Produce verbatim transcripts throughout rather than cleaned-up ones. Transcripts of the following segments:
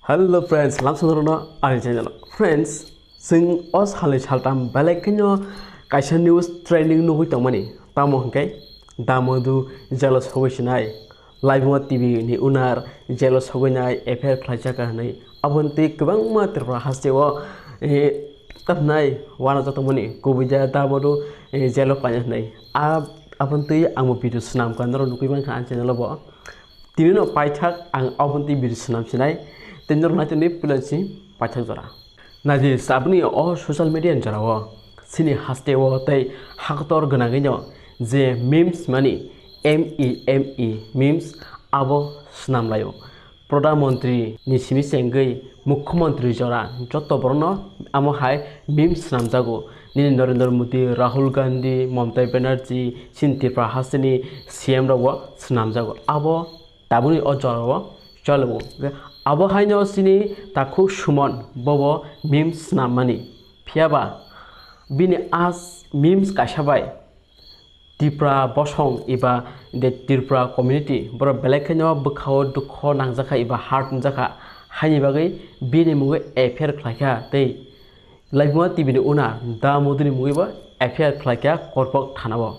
Hello friends, lamsong rwno ani channel. Friends, chwng o salni saltam belai kheno kaisa news trending nugwi tongmani. Tamo hwnkhe Damodu jelo sogwi sinai, Laibuma T V ni owner jelo sogwi nai F I R khlaijak hwnwi. Aboni twi kwbangma Tripura hasteo, eh, tamnai wana jatokmani kubui da Damodu, eh, jelo paina hwnwi. A-, aboni twi ang bo video swnam kha, norok nugwi mankha ani channel o bo. Tini no paithak ang aboni twi video swnam sinai, tei norok nai tongdi puila si paithak jora. Naidi saboni o social media ni jora o chini haste o tei hakotor gwnangwi no je memes mani M E M E memes abo swnam lai o. Pradhan Mantri ni simi se wngwi Mukhyamantri jora joto borokno amo hai memes swnamjago. Nini Narendra Modi, Rahul Gandhi, Mamata Banerjee, chini Tripura hasteni C M rokbo swnamjago. Abo tabukni o jorao cholibo. Abo haino chini takhuk Suman bobo memes swnammani. Phiyaba bini a memes kaisa bai Tripura bosong eba the Tripura community borok belai kheno bwkhao dukho nangjakha eba hurt wngjakha, haini bagwi bini mungwi F I R khlaikha tei Laibuma T V ni owner Da Moduni mungwi bo F I R khlaikha Korbok thanao.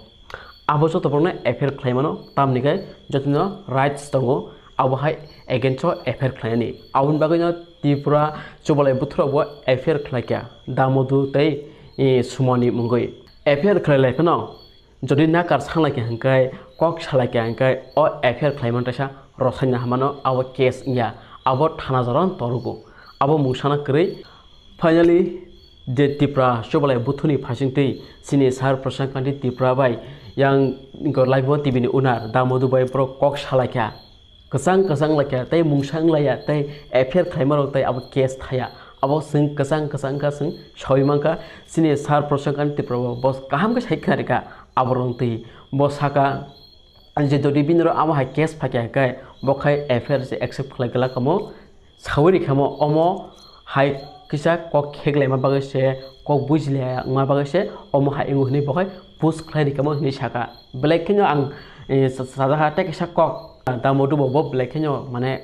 Abo joto borokno F I R khlaimano, tamni khe jotono rights tongo abo hai against o F I R khlainani. Aboni bagwino Tripura Chubalai Buthurokbo F I R khlaikha Da Modu tei, eh, Sumani mungwi. F I R khlai lai phano jodi nakar sanglai kha hwnkhe, kok salai kha hwnkhe, o F I R khlaimani teisa rwsaina hamano abo case wngya, abo thana jora torogo, abo mungsana kwrwi. Finally, je Tripura Chubalai Buthuni phaisingtwi chini Sir Prashankanti Tripura bai yang Laibuma T V ni owner Da Modu bai borok kok salai kha. Kwchang kwchang lai kha tei mungsa wng lai ya tei F I R khlaima rok tei abo case thaya. Abo chwng kwchang kwchang kha chwng saui mankha. Chini Sir Prashankanti Tripura bo, bo kaham khe sai khna rikha aborok twi. Bo saka je jodi bini oro amo hai case phaikha hwnkhe bo khai F I R se accept khlai glak omo. Saui rikha mo omo hai kisa kok kheklaima bagwi se, kok bujilaima bagwi se omo hai wngo hwnwi bo khai post khlai rikha mo hwnwi saka. Belai kheno ang, eh, sa-, sajak ha tei kisa kok Da Modu bo, bo belai kheno mane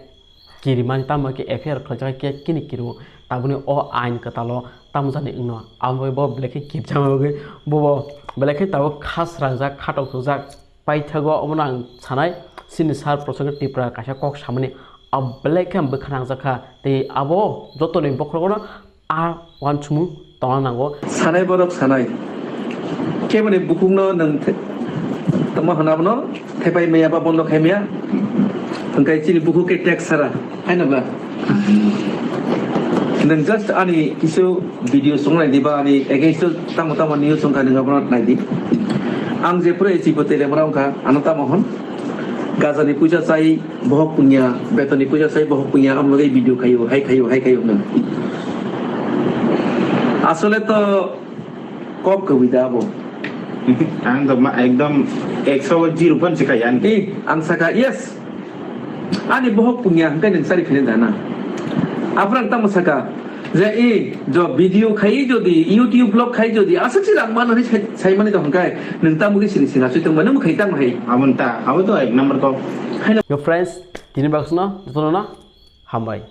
kirimani tamo khe F I R khlaijak khe kini kirimo tabukni o ain kwtalo tamo jani wngno amo bo belai khe kirjama bagwi bo, bo belai khe tabuk khasrangjak khatok sujak. Paithago omono ang sanai, chini Sir Prashankanti Tripura kaisa kok samani, a belai khe ang bwkha nangjakha, tei abo jotoni bokhorogono a uansukmung tongna nango. Sanai borok sanai, keboni bukhukno nwng the-, tongma hwnna abono thepai maya ba bondo khai maya, hwnkhe chini bukhuk khe tek sara, haino ba? Nwng just ani kisu video song nai di ba ani against o tamo tamo news song kha nwng abono nai di. Ang je pura chibo tele mora wngkha ano tamo hwn. Gaja ni puja chai bohok punya, beton ni puja chai bohok punya, amo logoi video khayo, hai khayo, hai khayo hwnwi. Asole to kok kwbwi da abo. Ang to ma ekdom ekso zero phan se kaya ani. Eh, ang saka yes. Ani bohok punya hwnkhe nwng chari phine dana. Aphuru ang tamo saka je, eh, jo video khai jodi, YouTube vlog khai jodi, aswk se rang mano hwnwi sai, sai mani to hwnkhe nwng tamo khe sini sini asui tongma nwng khai tamo hai. Amo ta, amo to ek number kok. Yo friends, tini baksno jotono na hambai.